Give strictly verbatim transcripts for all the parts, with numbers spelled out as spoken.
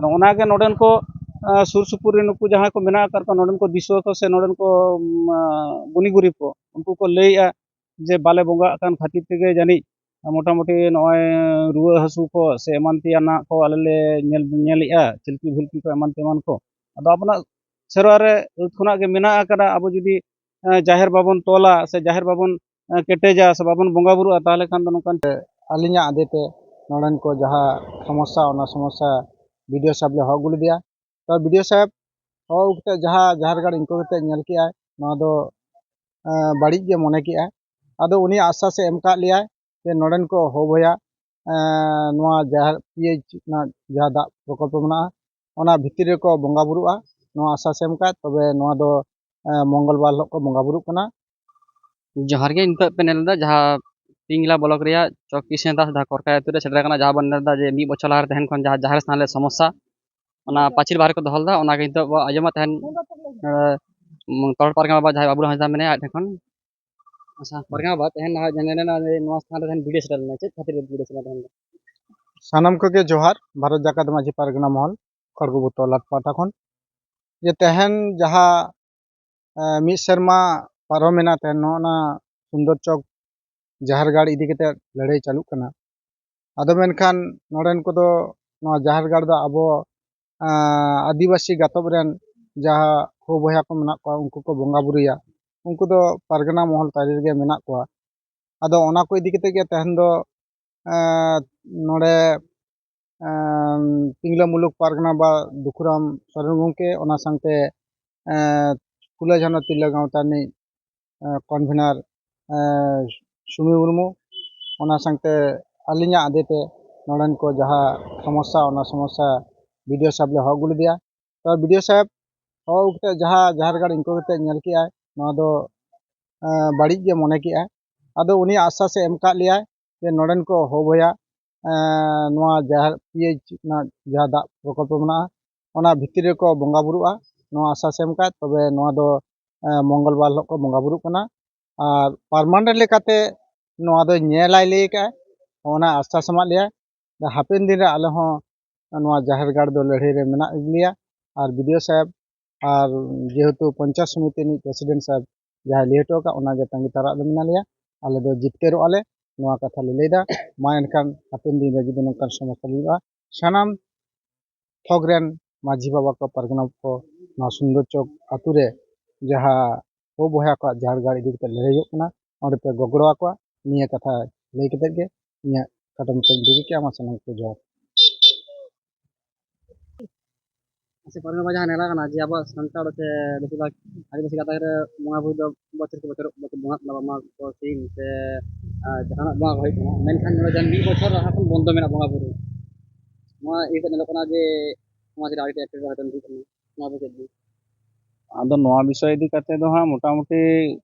ᱚᱱᱟᱜᱮ ᱱᱚᱰᱮᱱ ᱠᱚ ᱥᱩᱨ ᱥᱩᱯᱩᱨ ᱨᱮ ᱱᱩᱠᱩ ᱡᱟᱦᱟᱸᱭ ᱠᱚ ᱢᱮᱱᱟᱜ ᱟᱠᱟᱫ ᱠᱚᱣᱟ, ᱱᱚᱰᱮᱱ ᱠᱚ ᱫᱤᱥᱩᱣᱟᱹ ᱠᱚ ᱥᱮ ᱱᱚᱰᱮᱱ ᱠᱚ ᱩᱢ, ᱟᱸ, ᱜᱩᱱᱤ ᱜᱩᱨᱤᱵ ᱠᱚ, ᱩᱱᱠᱩ ᱠᱚ ᱞᱟᱹᱭᱮᱜᱼᱟ ᱡᱮ ᱵᱟᱞᱮ ᱵᱚᱸᱜᱟᱜ ᱠᱟᱱ ᱠᱷᱟᱹᱛᱤᱨ ᱛᱮᱜᱮ ᱡᱟᱹᱱᱤᱡ ᱢᱚᱴᱟᱢᱩᱴᱤ ᱱᱚᱜᱼᱚᱭ ᱨᱩᱣᱟᱹ ᱦᱟᱹᱥᱩ ᱠᱚ ᱥᱮ ᱮᱢᱟᱱ ᱛᱮᱭᱟᱜ ᱠᱚ ᱟᱞᱮ ᱞᱮ ᱧᱮᱞ, ᱧᱮᱞᱮᱜᱼᱟ, ᱪᱤᱞᱠᱤ ᱵᱷᱤᱞᱠᱤ ᱠᱚ ᱮᱢᱟᱱ ᱛᱮᱢᱟᱱ ᱠᱚ᱾ ᱟᱫᱚ ᱟᱵᱚᱱᱟᱜ ᱥᱮᱨᱣᱟ ᱨᱮ ᱟᱹᱛ ᱠᱷᱚᱱᱟᱜ ᱜᱮ ᱢᱮᱱᱟᱜ ᱟᱠᱟᱫᱟ, ᱟᱵᱚ ᱡᱩᱫᱤ ᱮᱸ, ᱡᱟᱦᱮᱨ ᱵᱟᱵᱚᱱ ᱛᱚᱞᱟ ᱥᱮ ᱡᱟᱦᱮᱨ ᱵᱟᱵᱚᱱ, ᱮᱸ, ᱠᱮᱴᱮᱡᱟ ᱥᱮ ᱵᱟᱵᱚᱱ ᱵᱚᱸᱜᱟ ᱵᱩᱨᱩᱜᱼᱟ, ᱛᱟᱦᱚᱞᱮ ᱠᱷᱟᱱ ᱫᱚ ᱱᱚᱝᱠᱟᱱ ᱟᱹᱞᱤᱧᱟᱜ ᱟᱫᱮ ᱛᱮ ᱱᱚᱰᱮᱱ ᱠᱚ ᱡᱟᱦᱟᱸ ᱥᱚᱢᱚᱥᱥᱟ, ᱚᱱᱟ ᱥᱚᱢᱚᱥᱥᱟ ᱵᱤ ᱰᱤ ᱳ ᱥᱟᱦᱮᱵᱽ ᱞᱮ ᱦᱚᱦᱚ ᱟᱹᱜᱩ ᱞᱮᱫᱮᱭᱟ᱾ ᱛᱚ ᱵᱤ ᱰᱤ ᱳ ᱥᱟᱦᱮᱵᱽ ᱦᱚᱦᱚ ᱟᱹᱜᱩ ᱠᱟᱛᱮ ᱡᱟᱦᱟᱸ ᱡᱟᱦᱮᱨ ᱜᱟᱲ ᱤᱱᱠᱟᱹ ᱠᱟᱛᱮ ᱧᱮᱞ ᱠᱮᱜᱼᱟᱭ, ᱱᱚᱣᱟ ᱫᱚ, ᱮᱸ, ᱵᱟᱹᱲᱤᱡ ᱜᱮ ᱢᱚᱱᱮ ᱠᱮᱜᱼᱟᱭ᱾ ᱟᱫᱚ ᱩᱱᱤ ᱟᱥᱥᱟᱥ ᱮ ᱮᱢ ᱠᱟᱜ ᱞᱮᱭᱟᱭ ᱡᱮ ᱱᱚᱰᱮᱱ ᱠᱚ ᱦᱚᱦᱚ ᱵᱚᱭᱦᱟ, ᱮᱸ, ᱱᱚᱣᱟ ᱡᱟᱦᱮᱨ ᱯᱤ ᱮᱭᱤᱪ ᱨᱮᱱᱟᱜ ᱡᱟᱦᱟᱸ ᱫᱟᱜ ᱯᱨᱚᱠᱚᱞᱯᱚ ᱢᱮᱱᱟᱜᱼᱟ, ᱚᱱᱟ ᱵᱷᱤᱛᱤᱨ ᱨᱮᱠᱚ ᱵᱚᱸᱜᱟ ᱵᱩᱨᱩᱜᱼᱟ, ᱱᱚᱣᱟ ᱟᱥᱥᱟᱥ ᱮ ᱮᱢ ᱠᱟᱜ, ᱛᱚᱵᱮ ᱱᱚᱣᱟ ᱫᱚ, ᱮᱸ, ᱢᱚᱝᱜᱚᱞ ᱵᱟᱨ ᱦᱤᱞᱳᱜ ᱠᱚ ᱵᱚᱸᱜᱟ ᱵᱩᱨᱩᱜ ᱠᱟᱱᱟ᱾ ᱡᱚᱦᱟᱨ ᱜᱮ, ᱱᱤᱛᱚᱜ ᱯᱮ ᱧᱮᱞ ᱮᱫᱟ ᱡᱟᱦᱟᱸ ᱯᱤᱝᱞᱟ ᱵᱞᱚᱠ ᱨᱮᱭᱟᱜ ᱪᱚᱠ ᱠᱤᱥᱱᱚ ᱫᱟᱥ ᱡᱟᱦᱟᱸ ᱠᱚᱨᱠᱟᱭ ᱟᱹᱛᱩ ᱨᱮ ᱥᱮᱴᱮᱨ ᱟᱠᱟᱱᱟ, ᱡᱟᱦᱟᱸ ᱵᱚᱱ ᱧᱮᱞ ᱮᱫᱟ ᱡᱮ ᱢᱤᱫ ᱵᱚᱪᱷᱚᱨ ᱞᱟᱦᱟ ᱨᱮ ᱛᱟᱦᱮᱱ ᱠᱷᱚᱱ ᱡᱟᱦᱟᱸ ᱡᱟᱦᱮᱨ ᱥᱛᱷᱟᱱ ᱨᱮ ᱥᱚᱢᱚᱥᱥᱟ, ᱚᱱᱟ ᱯᱟᱹᱪᱤᱨ ᱵᱟᱦᱨᱮ ᱠᱚ ᱫᱚᱦᱚ ᱞᱮᱫᱟ, ᱚᱱᱟᱜᱮ ᱱᱤᱛᱚᱜ ᱵᱚ ᱟᱸᱡᱚᱢᱟ ᱛᱟᱦᱮᱱ, ᱮᱸ, ᱛᱚᱞ ᱯᱟᱨᱜᱟᱱᱟ ᱵᱟᱵᱟ ᱡᱟᱦᱟᱸᱭ ᱵᱟᱵᱩᱞ ᱦᱟᱸᱥᱫᱟ ᱢᱮᱱᱟᱭᱟ ᱟᱡ ᱴᱷᱮᱱ ᱠᱷᱚᱱ᱾ ᱟᱪᱪᱷᱟ, ᱯᱟᱨᱜᱟᱱᱟ ᱵᱟᱵᱟ, ᱛᱮᱦᱮᱧ ᱱᱟᱦᱟᱜ ᱡᱟᱦᱟᱸ ᱱᱚᱣᱟ ᱥᱛᱷᱟᱱ ᱨᱮ ᱛᱮᱦᱮᱧ ᱵᱤᱰᱤᱭᱳ ᱥᱮᱴᱮᱨ ᱞᱮᱱᱟ, ᱪᱮᱫ ᱠᱷᱟᱹᱛᱤᱨ ᱵᱤᱰᱤᱭᱳ ᱥᱮᱴᱮᱨ ᱞᱮᱱᱟ ᱛᱮᱦᱮᱧ ᱫᱚ? ᱥᱟᱱᱟᱢ ᱠᱚᱜᱮ ᱡᱚᱦᱟᱨ, ᱵᱷᱟᱨᱚᱛ ᱡᱟᱠᱟᱛ ᱢᱟᱹᱡᱷᱤ ᱯᱟᱨᱜᱟᱱᱟ ᱢᱚᱦᱚᱞ ᱠᱷᱚᱲᱜᱚᱯᱩᱨ ᱛᱚᱞᱟᱴ ᱯᱟᱦᱴᱟ ᱠᱷᱚᱱ᱾ ᱡᱮ ᱛᱮᱦᱮᱧ ᱡᱟᱦᱟᱸ, ᱮ, ᱢᱤᱫ ᱥᱮᱨᱢᱟ ᱯᱟᱨᱚᱢᱮᱱᱟ, ᱛᱮᱦᱮᱧ ᱱᱚᱜᱼᱚ ᱱᱟ ᱥᱩᱱᱫᱚᱨ ᱪᱚᱠ ᱡᱟᱦᱮᱨ ᱜᱟᱲ ᱤᱫᱤ ᱠᱟᱛᱮ ᱞᱟᱹᱲᱦᱟᱹᱭ ᱪᱟᱹᱞᱩᱜ ᱠᱟᱱᱟ᱾ ᱟᱫᱚ ᱢᱮᱱᱠᱷᱟᱱ ᱱᱚᱰᱮᱱ ᱠᱚᱫᱚ ᱱᱚᱣᱟ ᱡᱟᱦᱮᱨ ᱜᱟᱲ ᱫᱚ ᱟᱵᱚ, ᱟᱸ, ᱟᱹᱫᱤᱵᱟᱹᱥᱤ ᱜᱟᱛᱚᱠ ᱨᱮᱱ ᱡᱟᱦᱟᱸ ᱦᱚ ᱵᱚᱭᱦᱟ ᱠᱚ ᱢᱮᱱᱟᱜ ᱠᱚᱣᱟ, ᱩᱱᱠᱩ ᱠᱚ ᱵᱚᱸᱜᱟ ᱵᱩᱨᱩᱭᱟ, ᱩᱱᱠᱩ ᱫᱚ ᱯᱟᱨᱜᱟᱱᱟ ᱢᱚᱦᱚᱞ ᱛᱟᱹᱨᱤ ᱨᱮᱜᱮ ᱢᱮᱱᱟᱜ ᱠᱚᱣᱟ᱾ ᱟᱫᱚ ᱚᱱᱟ ᱠᱚ ᱤᱫᱤ ᱠᱟᱛᱮ ᱜᱮ ᱛᱮᱦᱮᱧ ᱫᱚ, ᱮᱸ, ᱱᱚᱰᱮ, ᱮᱸ, ᱯᱤᱝᱞᱟᱹ ᱢᱩᱞᱩᱠ ᱯᱟᱨᱜᱟᱱᱟ ᱵᱟ ᱫᱩᱠᱷᱩᱨᱟᱢ ᱥᱚᱨᱮᱱ ᱜᱚᱢᱠᱮ, ᱚᱱᱟ ᱥᱟᱶᱛᱮ, ᱮᱸ, ᱯᱷᱩᱞᱟᱹ ᱡᱷᱟᱱᱚ ᱛᱤᱨᱞᱟᱹ ᱜᱟᱶᱛᱟ ᱨᱤᱱᱤᱡ, ᱮᱸ, ᱠᱚᱱᱵᱷᱮᱱᱟᱨ, ᱮᱸ, ᱥᱩᱢᱤ ᱢᱩᱨᱢᱩ, ᱚᱱᱟ ᱥᱟᱶᱛᱮ ᱟᱹᱞᱤᱧᱟᱜ ᱟᱫᱮ ᱛᱮ ᱱᱚᱰᱮᱱ ᱠᱚ ᱡᱟᱦᱟᱸ ᱥᱚᱢᱚᱥᱥᱟ, ᱚᱱᱟ ᱥᱚᱢᱚᱥᱥᱟ ᱵᱤ ᱰᱤ ᱳ ᱥᱟᱦᱮᱵᱽ ᱞᱮ ᱦᱚᱦᱚ ᱟᱹᱜᱩ ᱞᱮᱫᱮᱭᱟ᱾ ᱛᱚ ᱵᱤ ᱰᱤ ᱳ ᱥᱟᱦᱮᱵᱽ ᱦᱚᱦᱚ ᱟᱹᱜᱩ ᱠᱟᱛᱮ ᱡᱟᱦᱟᱸ ᱡᱟᱦᱮᱨ ᱜᱟᱲ ᱤᱱᱠᱟᱹ ᱠᱟᱛᱮ ᱧᱮᱞ ᱠᱮᱜᱼᱟᱭ, ᱱᱚᱣᱟ ᱫᱚ, ᱮᱸ, ᱵᱟᱹᱲᱤᱡ ᱜᱮ ᱢᱚᱱᱮ ᱠᱮᱜᱼᱟᱭ᱾ ᱟᱫᱚ ᱩᱱᱤ ᱟᱥᱥᱟᱥ ᱮ ᱮᱢ ᱠᱟᱜ ᱞᱮᱭᱟᱭ ᱡᱮ ᱱᱚᱰᱮᱱ ᱠᱚ ᱦᱚ ᱵᱚᱭᱦᱟ, ᱮᱸ, ᱱᱚᱣᱟ ᱡᱟᱦᱮᱨ ᱯᱤ ᱮᱭᱤᱪ ᱨᱮᱱᱟᱜ ᱡᱟᱦᱟᱸ ᱫᱟᱜ ᱯᱨᱚᱠᱚᱞᱯᱚ ᱢᱮᱱᱟᱜᱼᱟ, ᱚᱱᱟ ᱵᱷᱤᱛᱤᱨ ᱨᱮᱠᱚ ᱵᱚᱸᱜᱟ ᱵᱩᱨᱩᱜᱼᱟ, ᱱᱚᱣᱟ ᱟᱥᱥᱟᱥ ᱮ ᱮᱢ ᱠᱟᱜ, ᱛᱚᱵᱮ ᱱᱚᱣᱟ ᱫᱚ, ᱮᱸ, ᱢᱚᱝᱜᱚᱞ ᱵᱟᱨ ᱦᱤᱞᱳᱜ ᱠᱚ ᱵᱚᱸᱜᱟ ᱵᱩᱨᱩᱜ ᱠᱟᱱᱟ᱾ ᱟᱨ ᱯᱟᱨᱢᱟᱱᱮᱱᱴ ᱞᱮᱠᱟᱛᱮ ᱱᱚᱣᱟ ᱫᱚ ᱧᱮᱞᱟᱭ ᱞᱟᱹᱭ ᱠᱟᱜᱼᱟᱭ, ᱚᱱᱟ ᱟᱥᱥᱟᱥ ᱮᱢᱟᱜ ᱞᱮᱭᱟᱭ᱾ ᱦᱟᱯᱮᱱ ᱫᱤᱱ ᱨᱮ ᱟᱞᱮ ᱦᱚᱸ ᱱᱚᱣᱟ ᱡᱟᱦᱮᱨ ᱜᱟᱲ ᱫᱚ ᱞᱟᱹᱲᱦᱟᱹᱭ ᱨᱮ ᱢᱮᱱᱟᱜ ᱜᱮᱭᱟ᱾ ᱟᱨ ᱵᱤ ᱰᱤ ᱳ ᱥᱟᱦᱮᱵᱽ ᱟᱨ ᱡᱮᱦᱮᱛᱩ ᱯᱚᱧᱪᱟᱭᱮᱛ ᱥᱚᱢᱤᱛᱤ ᱨᱤᱱᱤᱡ ᱯᱨᱮᱥᱤᱰᱮᱱᱴ ᱥᱟᱦᱮᱵᱽ ᱡᱟᱦᱟᱸᱭ ᱞᱟᱹᱭ ᱦᱚᱴᱚ ᱟᱠᱟᱫ, ᱚᱱᱟᱜᱮ ᱛᱟᱺᱜᱤ ᱛᱟᱲᱟᱜ ᱨᱮ ᱢᱮᱱᱟᱜ ᱞᱮᱭᱟ᱾ ᱟᱞᱮ ᱫᱚ ᱡᱤᱛᱠᱟᱹᱨᱚᱜᱼᱟ ᱞᱮ, ᱱᱚᱣᱟ ᱠᱟᱛᱷᱟ ᱞᱮ ᱞᱟᱹᱭᱫᱟ᱾ ᱢᱟ ᱮᱱᱠᱷᱟᱱ ᱦᱟᱯᱮᱱ ᱫᱤᱱ ᱨᱮ ᱡᱩᱫᱤ ᱱᱚᱝᱠᱟᱱ ᱥᱚᱢᱚᱥᱥᱟ ᱦᱩᱭᱩᱜᱼᱟ, ᱥᱟᱱᱟᱢ ᱛᱷᱚᱠ ᱨᱮᱱ ᱢᱟᱹᱡᱷᱤ ᱵᱟᱵᱟ ᱠᱚ, ᱯᱟᱨᱜᱟᱱᱟ ᱠᱚ, ᱱᱚᱣᱟ ᱥᱩᱱᱫᱚᱨ ᱪᱚᱠ ᱟᱹᱛᱩ ᱨᱮ ᱡᱟᱦᱟᱸ ᱦᱚ ᱵᱚᱭᱦᱟ ᱠᱚᱣᱟᱜ ᱡᱟᱦᱮᱨ ᱜᱟᱲ ᱤᱫᱤ ᱠᱟᱛᱮ ᱞᱟᱹᱲᱦᱟᱹᱭ ᱦᱩᱭᱩᱜ ᱠᱟᱱᱟ, ᱚᱸᱰᱮ ᱯᱮ ᱜᱚᱜᱲᱚ ᱟᱠᱚᱣᱟ᱾ ᱱᱤᱭᱟᱹ ᱠᱟᱛᱷᱟ ᱞᱟᱹᱭ ᱠᱟᱛᱮ ᱜᱮ ᱤᱧᱟᱹᱜ ᱠᱟᱛᱷᱟ ᱢᱩᱪᱟᱹᱫ ᱤᱧ ᱵᱟᱹᱜᱤ ᱠᱮᱜᱼᱟ᱾ ᱢᱟ ᱥᱟᱱᱟᱢ ᱠᱚ ᱡᱚᱦᱟᱨ᱾ ᱟᱪᱪᱷᱟ, ᱯᱟᱨᱜᱟᱱᱟ ᱵᱟᱵᱟ, ᱡᱟᱦᱟᱸ ᱧᱮᱞᱚᱜ ᱠᱟᱱᱟ ᱡᱮ ᱟᱵᱚᱣᱟᱜ ᱥᱟᱱᱛᱟᱲ ᱥᱮ ᱵᱮᱥᱤᱨ ᱵᱷᱟᱜᱽ ᱟᱹᱫᱤᱵᱟᱹᱥᱤ ᱜᱟᱛᱟᱠ ᱨᱮ ᱵᱚᱸᱜᱟ ᱵᱩᱨᱩ ᱫᱚ ᱵᱚᱪᱷᱚᱨ ᱠᱮ ᱵᱚᱪᱷᱚᱨ ᱵᱚᱪᱷᱚᱨ ᱵᱚᱸᱜᱟᱜ ᱠᱟᱱᱟ, ᱵᱟᱝᱢᱟ ᱠᱚ ᱥᱤᱢ ᱥᱮ, ᱟᱨ, ᱡᱟᱦᱟᱱᱟᱜ ᱵᱚᱸᱜᱟ ᱠᱚ ᱦᱩᱭᱩᱜ ᱠᱟᱱᱟ, ᱢᱮᱱᱠᱷᱟᱱ ᱱᱚᱰᱮ ᱡᱟᱦᱟᱸ ᱢᱤᱫ ᱵᱚᱪᱷᱚᱨ ᱞᱟᱦᱟ ᱠᱷᱚᱱ ᱵᱚᱱᱫᱚ ᱢᱮᱱᱟᱜᱼᱟ ᱵᱚᱸᱜᱟ ᱵᱩᱨᱩ᱾ ᱱᱚᱣᱟ ᱤᱫᱤ ᱠᱟᱛᱮ ᱧᱮᱞᱚᱜ ᱠᱟᱱᱟ ᱡᱮ ᱥᱚᱢᱟᱡᱽ ᱨᱮ ᱟᱹᱰᱤ ᱮᱴᱠᱮᱴᱚᱬᱮ ᱦᱩᱭᱩᱜ ᱠᱟᱱᱟ᱾ ᱱᱚᱣᱟ ᱫᱚ ᱪᱮᱫ ᱜᱮ? ᱟᱫᱚ ᱱᱚᱣᱟ ᱵᱤᱥᱚᱭ ᱤᱫᱤ ᱠᱟᱛᱮ ᱫᱚ ᱦᱟᱸᱜ ᱢᱚᱴᱟᱢᱩᱴᱤ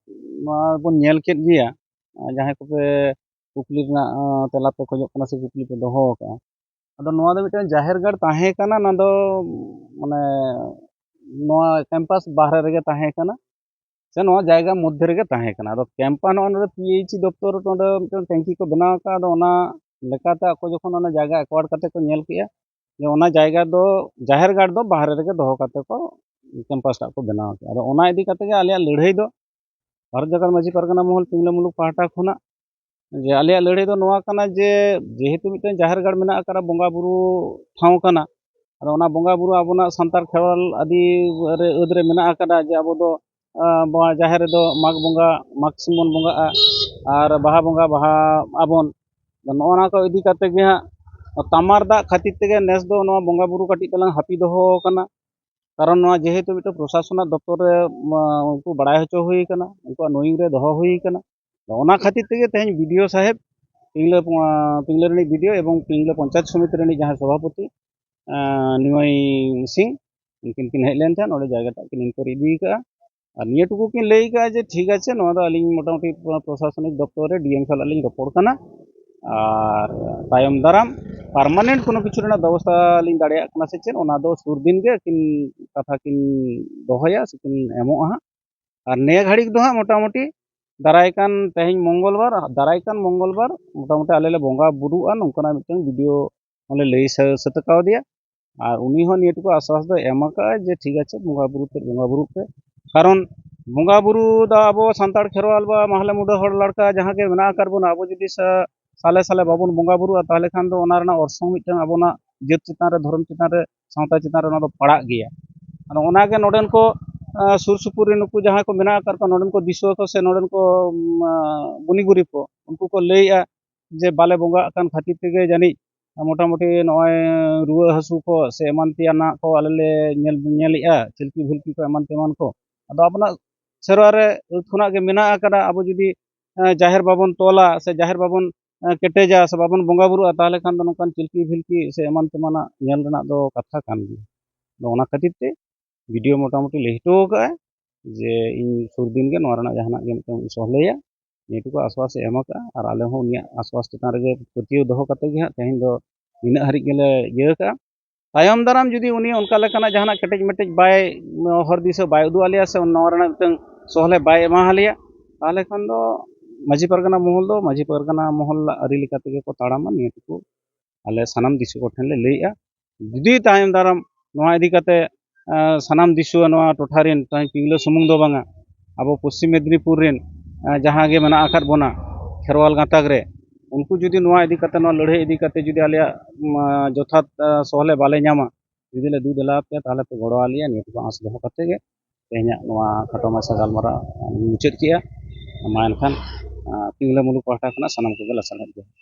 ᱱᱚᱣᱟ ᱵᱚᱱ ᱧᱮᱞ ᱠᱮᱫ ᱜᱮᱭᱟ᱾ ᱟᱨ ᱡᱟᱦᱟᱸᱭ ᱠᱚᱯᱮ ᱠᱩᱠᱞᱤ ᱨᱮᱱᱟᱜ, ᱟᱸ, ᱛᱮᱞᱟ ᱯᱮ ᱠᱷᱚᱡᱚᱜ ᱠᱟᱱᱟ ᱥᱮ ᱠᱩᱠᱞᱤ ᱯᱮ ᱫᱚᱦᱚ ᱟᱠᱟᱫᱼᱟ, ᱟᱫᱚ ᱱᱚᱣᱟ ᱫᱚ ᱢᱤᱫᱴᱟᱝ ᱡᱟᱦᱮᱨ ᱜᱟᱲ ᱛᱟᱦᱮᱸ ᱠᱟᱱᱟ, ᱚᱱᱟ ᱫᱚ ᱢᱟᱱᱮ ᱱᱚᱣᱟ ᱠᱮᱢᱯᱟᱥ ᱵᱟᱦᱨᱮ ᱨᱮᱜᱮ ᱛᱟᱦᱮᱸ ᱠᱟᱱᱟ ᱥᱮ ᱱᱚᱣᱟ ᱡᱟᱭᱜᱟ ᱢᱚᱫᱽᱫᱷᱮ ᱨᱮᱜᱮ ᱛᱟᱦᱮᱸ ᱠᱟᱱᱟ᱾ ᱟᱫᱚ ᱠᱮᱢᱯᱟᱥ ᱱᱚᱜᱼᱚ ᱱᱚᱰᱮ ᱯᱤ ᱮᱭᱤᱪ ᱤ ᱫᱚᱯᱛᱚᱨ ᱱᱚᱰᱮ ᱢᱤᱫᱴᱟᱝ ᱴᱮᱝᱠᱤ ᱠᱚ ᱵᱮᱱᱟᱣ ᱟᱠᱟᱫ, ᱟᱫᱚ ᱚᱱᱟ ᱞᱮᱠᱟᱛᱮ ᱟᱠᱚ ᱡᱚᱠᱷᱚᱱ ᱚᱱᱟ ᱡᱟᱭᱜᱟ ᱮᱠᱣᱟᱨᱰ ᱠᱟᱛᱮ ᱠᱚ ᱧᱮᱞ ᱠᱮᱜᱼᱟ ᱡᱮ ᱚᱱᱟ ᱡᱟᱭᱜᱟ ᱫᱚ ᱡᱟᱦᱮᱨ ᱜᱟᱲ ᱫᱚ ᱵᱟᱦᱨᱮ ᱨᱮᱜᱮ ᱫᱚᱦᱚ ᱠᱟᱛᱮ ᱠᱚ ᱠᱮᱢᱯᱟᱥ ᱴᱟᱜ ᱠᱚ ᱵᱮᱱᱟᱣ ᱠᱮᱜᱼᱟ᱾ ᱟᱫᱚ ᱚᱱᱟ ᱤᱫᱤ ᱠᱟᱛᱮ ᱜᱮ ᱟᱞᱮᱭᱟᱜ ᱞᱟᱹᱲᱦᱟᱹᱭ ᱫᱚ ᱵᱷᱟᱨᱚᱛ ᱡᱟᱠᱟᱛ ᱢᱟᱹᱡᱷᱤ ᱯᱟᱨᱜᱟᱱᱟ ᱢᱚᱦᱚᱞ ᱯᱤᱝᱞᱟᱹ ᱢᱩᱞᱩᱠ ᱯᱟᱦᱴᱟ ᱠᱷᱚᱱᱟᱜ ᱡᱮ ᱟᱞᱮᱭᱟᱜ ᱞᱟᱹᱲᱦᱟᱹᱭ ᱫᱚ ᱱᱚᱣᱟ ᱠᱟᱱᱟ ᱡᱮ ᱡᱮᱦᱮᱛᱩ ᱢᱤᱫᱴᱟᱝ ᱡᱟᱦᱮᱨ ᱜᱟᱲ ᱢᱮᱱᱟᱜ ᱟᱠᱟᱫᱟ, ᱵᱚᱸᱜᱟ ᱵᱩᱨᱩ ᱴᱷᱟᱶ ᱠᱟᱱᱟ, ᱟᱫᱚ ᱚᱱᱟ ᱵᱚᱸᱜᱟ ᱵᱩᱨᱩ ᱟᱵᱚᱱᱟᱜ ᱥᱟᱱᱛᱟᱲ ᱠᱷᱮᱨᱣᱟᱞ ᱟᱹᱫᱤ ᱨᱮ ᱟᱹᱫ ᱨᱮ ᱢᱮᱱᱟᱜ ᱟᱠᱟᱫᱟ ᱡᱮ ᱟᱵᱚ ᱫᱚ, ᱟᱸ, ᱵᱟ-, ᱡᱟᱦᱮᱨ ᱨᱮᱫᱚ ᱢᱟᱜᱽ ᱵᱚᱸᱜᱟ ᱢᱟᱜᱽ ᱥᱤᱢ ᱵᱚᱱ ᱵᱚᱸᱜᱟᱜᱼᱟ ᱟᱨ ᱵᱟᱦᱟ ᱵᱚᱸᱜᱟ ᱵᱟᱦᱟ ᱟᱵᱚᱱ᱾ ᱟᱫᱚ ᱱᱚᱜᱼᱚ ᱱᱚᱣᱟ ᱠᱚ ᱤᱫᱤ ᱠᱟᱛᱮ ᱜᱮ ᱦᱟᱸᱜ ᱛᱟᱢᱟᱨ ᱫᱟᱜ ᱠᱷᱟᱹᱛᱤᱨ ᱛᱮᱜᱮ ᱱᱮᱥ ᱫᱚ ᱱᱚᱣᱟ ᱵᱚᱸᱜᱟ ᱵᱩᱨᱩ ᱠᱟᱹᱴᱤᱡ ᱛᱟᱞᱟᱝ ᱦᱟᱹᱯᱤᱫ ᱫᱚᱦᱚ ᱟᱠᱟᱱᱟ᱾ ᱠᱟᱨᱚᱱ ᱱᱚᱣᱟ ᱡᱮᱦᱮᱛᱩ ᱢᱤᱫᱴᱮᱱ ᱯᱨᱚᱥᱟᱥᱚᱱᱟᱜ ᱫᱚᱯᱛᱚᱨ ᱨᱮ, ᱢᱟ, ᱩᱱᱠᱩ ᱵᱟᱲᱟᱭ ᱦᱚᱪᱚ ᱦᱩᱭ ᱟᱠᱟᱱᱟ, ᱩᱱᱠᱩᱣᱟᱜ ᱱᱳᱭᱤᱝ ᱨᱮ ᱫᱚᱦᱚ ᱦᱩᱭ ᱟᱠᱟᱱᱟ᱾ ᱟᱫᱚ ᱚᱱᱟ ᱠᱷᱟᱹᱛᱤᱨ ᱛᱮᱜᱮ ᱛᱮᱦᱮᱧ ᱵᱤ ᱰᱤ ᱳ ᱥᱟᱦᱮᱵᱽ, ᱯᱤᱝᱞᱟᱹ, ᱯᱤᱝᱞᱟᱹ ᱨᱤᱱᱤᱡ ᱵᱤ ᱰᱤ ᱳ ᱮᱵᱚᱝ ᱯᱤᱝᱞᱟᱹ ᱯᱚᱧᱪᱟᱭᱮᱛ ᱥᱚᱢᱤᱛᱤ ᱨᱤᱱᱤᱡ ᱡᱟᱦᱟᱸᱭ ᱥᱚᱵᱷᱟᱯᱚᱛᱤ, ᱟᱸ, ᱱᱤᱢᱟᱹᱭ ᱥᱤᱝ, ᱩᱱᱠᱤᱱ ᱠᱤᱱ ᱦᱮᱡ ᱞᱮᱱ ᱛᱟᱦᱮᱸᱫ, ᱱᱚᱰᱮ ᱡᱟᱭᱜᱟ ᱴᱟᱜ ᱠᱤᱱ ᱤᱱᱠᱣᱟᱨᱤ ᱤᱫᱤ ᱟᱠᱟᱫᱼᱟ᱾ ᱟᱨ ᱱᱤᱭᱟᱹ ᱴᱩᱠᱩ ᱠᱤᱱ ᱞᱟᱹᱭ ᱟᱠᱟᱫᱼᱟ ᱡᱮ ᱴᱷᱤᱠ ᱟᱪᱷᱮ, ᱱᱚᱣᱟ ᱫᱚ ᱟᱹᱞᱤᱧ ᱢᱚᱴᱟᱢᱩᱴᱤ ᱯᱨᱚᱥᱟᱥᱚᱱᱤᱠ ᱫᱚᱯᱛᱚᱨ ᱨᱮ ᱰᱤ ᱮᱢ ᱥᱟᱞᱟᱜ ᱞᱤᱧ ᱨᱚᱯᱚᱲ ᱠᱟᱱᱟ, ᱟᱨ ᱛᱟᱭᱚᱢ ᱫᱟᱨᱟᱢ ᱯᱟᱨᱢᱟᱱᱮᱱᱴ ᱠᱳᱱᱳ ᱠᱤᱪᱷᱩ ᱨᱮᱱᱟᱜ ᱵᱮᱵᱚᱥᱛᱷᱟ ᱞᱤᱧ ᱫᱟᱲᱮᱭᱟᱜ ᱠᱟᱱᱟ ᱥᱮ ᱪᱮᱫ, ᱚᱱᱟ ᱫᱚ ᱥᱩᱨ ᱫᱤᱱ ᱜᱮ ᱟᱹᱠᱤᱱ ᱠᱟᱛᱷᱟ ᱠᱤᱱ ᱫᱚᱦᱚᱭᱟ ᱥᱮ ᱠᱤᱱ ᱮᱢᱚᱜᱼᱟ ᱦᱟᱸᱜ᱾ ᱟᱨ ᱱᱤᱭᱟᱹ ᱜᱷᱟᱹᱲᱤᱡ ᱫᱚ ᱦᱟᱸᱜ ᱢᱚᱴᱟᱢᱩᱴᱤ ᱫᱟᱨᱟᱭ ᱠᱟᱱ ᱛᱮᱦᱮᱧ ᱢᱚᱝᱜᱚᱞ ᱵᱟᱨ, ᱫᱟᱨᱟᱭ ᱠᱟᱱ ᱢᱚᱝᱜᱚᱞ ᱵᱟᱨ ᱢᱚᱴᱟᱢᱩᱴᱤ ᱟᱞᱮ ᱞᱮ ᱵᱚᱸᱜᱟ ᱵᱩᱨᱩᱜᱼᱟ, ᱱᱚᱝᱠᱟᱱᱟᱜ ᱢᱤᱫᱴᱟᱝ ᱵᱤ ᱰᱤ ᱳ ᱚᱸᱰᱮ ᱞᱟᱹᱭ ᱥᱟᱹ- ᱥᱟᱹᱛ ᱠᱟᱣᱫᱮᱭᱟ᱾ ᱟᱨ ᱩᱱᱤ ᱦᱚᱸ ᱱᱤᱭᱟᱹ ᱴᱩᱠᱩ ᱟᱥᱣᱟᱥ ᱫᱚᱭ ᱮᱢ ᱟᱠᱟᱫᱼᱟ ᱡᱮ ᱴᱷᱤᱠ ᱟᱪᱷᱮ, ᱵᱚᱸᱜᱟ ᱵᱩᱨᱩ ᱛᱮᱫ ᱵᱚᱸᱜᱟ ᱵᱩᱨᱩᱜ ᱯᱮ᱾ ᱠᱟᱨᱚᱱ ᱵᱚᱸᱜᱟ ᱵᱩᱨᱩ ᱫᱚ ᱟᱵᱚ ᱥᱟᱱᱛᱟᱲ ᱠᱷᱮᱨᱣᱟᱞ ᱵᱟ ᱢᱟᱦᱞᱮ ᱢᱩᱰᱟᱹ ᱦᱚᱲ ᱞᱮᱠᱟ ᱡᱟᱦᱟᱸ ᱜᱮ ᱢᱮᱱᱟᱜ ᱟᱠᱟᱫ ᱵᱚᱱᱟ, ᱟᱵᱚ ᱡᱩᱫᱤ ᱥᱟ- ᱥᱟᱞᱮ ᱥᱟᱞᱮ ᱵᱟᱵᱚᱱ ᱵᱚᱸᱜᱟ ᱵᱩᱨᱩᱜᱼᱟ, ᱛᱟᱦᱚᱞᱮ ᱠᱷᱟᱱ ᱫᱚ ᱚᱱᱟ ᱨᱮᱱᱟᱜ ᱚᱨᱥᱚᱝ ᱢᱤᱫᱴᱟᱝ ᱟᱵᱚᱱᱟᱜ ᱡᱟᱹᱛ ᱪᱮᱛᱟᱱ ᱨᱮ, ᱫᱷᱚᱨᱚᱢ ᱪᱮᱛᱟᱱ ᱨᱮ, ᱥᱟᱶᱛᱟ ᱪᱮᱛᱟᱱ ᱨᱮ ᱚᱱᱟ ᱫᱚ ᱯᱟᱲᱟᱜ ᱜᱮᱭᱟ᱾ ᱟᱫᱚ ᱚᱱᱟᱜᱮ ᱱᱚᱰᱮᱱ ᱠᱚ, ᱟᱸ, ᱥᱩᱨ ᱥᱩᱯᱩᱨ ᱨᱮ ᱱᱩᱠᱩ ᱡᱟᱦᱟᱸᱭ ᱠᱚ ᱢᱮᱱᱟᱜ ᱟᱠᱟᱫ ᱠᱚᱣᱟ, ᱱᱚᱰᱮᱱ ᱠᱚ ᱫᱤᱥᱩᱣᱟᱹ ᱠᱚ ᱥᱮ ᱱᱚᱰᱮᱱ ᱠᱚ, ᱩᱢ, ᱟᱸ, ᱜᱩᱱᱤ ᱜᱩᱨᱤᱵ ᱠᱚ, ᱩᱱᱠᱩ ᱠᱚ ᱞᱟᱹᱭᱮᱜᱼᱟ ᱡᱮ ᱵᱟᱞᱮ ᱵᱚᱸᱜᱟᱜ ᱠᱟᱱ ᱠᱷᱟᱹᱛᱤᱨ ᱛᱮᱜᱮ ᱡᱟᱹᱱᱤᱡ ᱢᱚᱴᱟᱢᱩᱴᱤ ᱱᱚᱜᱼᱚᱭ ᱨᱩᱣᱟᱹ ᱦᱟᱹᱥᱩ ᱠᱚ ᱥᱮ ᱮᱢᱟᱱ ᱛᱮᱭᱟᱱᱟᱜ ᱠᱚ ᱟᱞᱮ ᱞᱮ ᱧᱮᱞ, ᱧᱮᱞᱮᱜᱼᱟ, ᱪᱤᱞᱠᱤ ᱵᱷᱤᱞᱠᱤ ᱠᱚ ᱮᱢᱟᱱ ᱛᱮᱢᱟᱱ ᱠᱚ᱾ ᱟᱫᱚ ᱟᱵᱚᱱᱟᱜ ᱥᱮᱨᱣᱟ ᱨᱮ ᱟᱹᱛ ᱠᱷᱚᱱᱟᱜ ᱜᱮ ᱢᱮᱱᱟᱜ ᱟᱠᱟᱫᱟ, ᱟᱵᱚ ᱡᱩᱫᱤ, ᱮᱸ, ᱡᱟᱦᱮᱨ ᱵᱟᱵᱚᱱ ᱛᱚᱞᱟ ᱥᱮ ᱡᱟᱦᱮᱨ ᱵᱟᱵᱚᱱ, ᱮᱸ, ᱠᱮᱴᱮᱡᱟ ᱥᱮ ᱵᱟᱵᱚᱱ ᱵᱚᱸᱜᱟ ᱵᱩᱨᱩᱜᱼᱟ, ᱛᱟᱦᱚᱞᱮ ᱠᱷᱟᱱ ᱫᱚ ᱱᱚᱝᱠᱟᱱ ᱪᱤᱞᱠᱤ ᱵᱷᱤᱞᱠᱤ ᱥᱮ ᱮᱢᱟᱱ ᱛᱮᱢᱟᱱᱟᱜ ᱧᱮᱞ ᱨᱮᱱᱟᱜ ᱫᱚ ᱠᱟᱛᱷᱟ ᱠᱟᱱ ᱜᱮᱭᱟ᱾ ᱟᱫᱚ ᱚᱱᱟ ᱠᱷᱟᱹᱛᱤᱨ ᱛᱮ ᱵᱷᱤᱰᱤᱭᱳ ᱢᱚᱴᱟᱢᱩᱴᱤ ᱞᱟᱹᱭ ᱦᱚᱴᱚ ᱟᱠᱟᱫᱼᱟ ᱡᱮ ᱤᱧ ᱥᱩᱨ ᱫᱤᱱ ᱜᱮ ᱱᱚᱣᱟ ᱨᱮᱱᱟᱜ ᱡᱟᱦᱟᱱᱟᱜ ᱜᱮ ᱢᱤᱫᱴᱟᱝ ᱥᱚᱞᱦᱮᱭᱟ, ᱱᱤᱭᱟᱹ ᱴᱩᱠᱩ ᱟᱥᱣᱟᱥ ᱮ ᱮᱢ ᱟᱠᱟᱫᱼᱟ᱾ ᱟᱨ ᱟᱞᱮ ᱦᱚᱸ ᱩᱱᱤᱭᱟᱜ ᱟᱥᱣᱟᱥ ᱪᱮᱛᱟᱱ ᱨᱮᱜᱮ ᱯᱟᱹᱛᱭᱟᱹᱣ ᱫᱚᱦᱚ ᱠᱟᱛᱮ ᱜᱮ ᱦᱟᱸᱜ ᱛᱮᱦᱮᱧ ᱫᱚ ᱱᱤᱱᱟᱹᱜ ᱦᱟᱹᱨᱤᱡ ᱜᱮᱞᱮ ᱤᱭᱟᱹ ᱟᱠᱟᱫᱼᱟ᱾ ᱛᱟᱭᱚᱢ ᱫᱟᱨᱟᱢ ᱡᱩᱫᱤ ᱩᱱᱤ ᱚᱱᱠᱟ ᱞᱮᱠᱟᱱᱟᱜ ᱡᱟᱦᱟᱱᱟᱜ ᱠᱮᱴᱮᱡ ᱢᱮᱴᱮᱡ ᱵᱟᱭ, ᱦᱚᱨ ᱫᱤᱥᱟᱹ ᱵᱟᱭ ᱩᱫᱩᱜ ᱟᱞᱮᱭᱟ ᱥᱮ ᱱᱚᱣᱟ ᱨᱮᱱᱟᱜ ᱢᱤᱫᱴᱟᱝ ᱥᱚᱦᱞᱮ ᱵᱟᱭ ᱮᱢᱟ ᱟᱞᱮᱭᱟ, ᱛᱟᱦᱚᱞᱮ ᱠᱷᱟᱱ ᱫᱚ ᱢᱟᱹᱡᱷᱤ ᱯᱟᱨᱜᱟᱱᱟ ᱢᱚᱦᱚᱞ ᱫᱚ ᱢᱟᱹᱡᱷᱤ ᱯᱟᱨᱜᱟᱱᱟ ᱢᱚᱦᱚᱞ ᱟᱹᱨᱤ ᱞᱮᱠᱟ ᱛᱮᱜᱮ ᱠᱚ ᱛᱟᱲᱟᱢᱟ᱾ ᱱᱤᱭᱟᱹ ᱴᱩᱠᱩ ᱟᱞᱮ ᱥᱟᱱᱟᱢ ᱫᱤᱥᱩᱣᱟᱹ ᱠᱚ ᱴᱷᱮᱱ ᱞᱮ ᱞᱟᱹᱭᱮᱜᱼᱟ᱾ ᱡᱩᱫᱤ ᱛᱟᱭᱚᱢ ᱫᱟᱨᱟᱢ ᱱᱚᱣᱟ ᱤᱫᱤ ᱠᱟᱛᱮ, ᱟᱸ, ᱥᱟᱱᱟᱢ ᱫᱤᱥᱩᱣᱟᱹ ᱱᱚᱣᱟ ᱴᱚᱴᱷᱟ ᱨᱮᱱ, ᱛᱮᱦᱮᱧ ᱯᱤᱝᱞᱟᱹ ᱥᱩᱢᱩᱝ ᱫᱚ ᱵᱟᱝᱟ, ᱟᱵᱚ ᱯᱚᱥᱪᱤᱢ ᱢᱮᱫᱽᱱᱤᱯᱩᱨ ᱨᱮᱱ, ᱟᱸ, ᱡᱟᱦᱟᱸ ᱜᱮ ᱢᱮᱱᱟᱜ ᱟᱠᱟᱫ ᱵᱚᱱᱟ ᱠᱷᱮᱨᱣᱟᱞ ᱜᱟᱛᱟᱠ ᱨᱮ, ᱩᱱᱠᱩ ᱡᱩᱫᱤ ᱱᱚᱣᱟ ᱤᱫᱤ ᱠᱟᱛᱮ, ᱱᱚᱣᱟ ᱞᱟᱹᱲᱦᱟᱹᱭ ᱤᱫᱤ ᱠᱟᱛᱮ ᱡᱩᱫᱤ ᱟᱞᱮᱭᱟᱜ, ᱩᱢ, ᱟᱸ, ᱡᱚᱛᱷᱟᱛ, ᱟᱸ, ᱥᱚᱦᱞᱮ ᱵᱟᱞᱮ ᱧᱟᱢᱟ, ᱡᱩᱫᱤ ᱞᱮ ᱫᱩ ᱫᱮᱞᱟ ᱟᱯᱮᱭᱟ, ᱛᱟᱦᱚᱞᱮ ᱯᱮ ᱜᱚᱲᱚ ᱟᱞᱮᱭᱟ᱾ ᱱᱤᱭᱟᱹ ᱴᱩᱠᱩ ᱟᱸᱥ ᱫᱚᱦᱚ ᱠᱟᱛᱮ ᱜᱮ ᱛᱮᱦᱮᱧᱟᱜ ᱱᱚᱣᱟ ᱠᱷᱟᱴᱚ ᱢᱟᱪᱷᱟ ᱜᱟᱞᱢᱟᱨᱟᱣ ᱤᱧ ᱢᱩᱪᱟᱹᱫ ᱠᱮᱜᱼᱟ᱾ ᱢᱟ ᱮᱱᱠᱷᱟᱱ, ᱟᱸ, ᱯᱤᱝᱞᱟᱹ ᱢᱩᱞᱩᱠ ᱯᱟᱦᱴᱟ ᱠᱷᱚᱱᱟᱜ ᱥᱟᱱᱟᱢ ᱠᱚᱜᱮ ᱞᱟᱥᱟᱲᱦᱮᱫ ᱡᱚᱦᱟᱨ᱾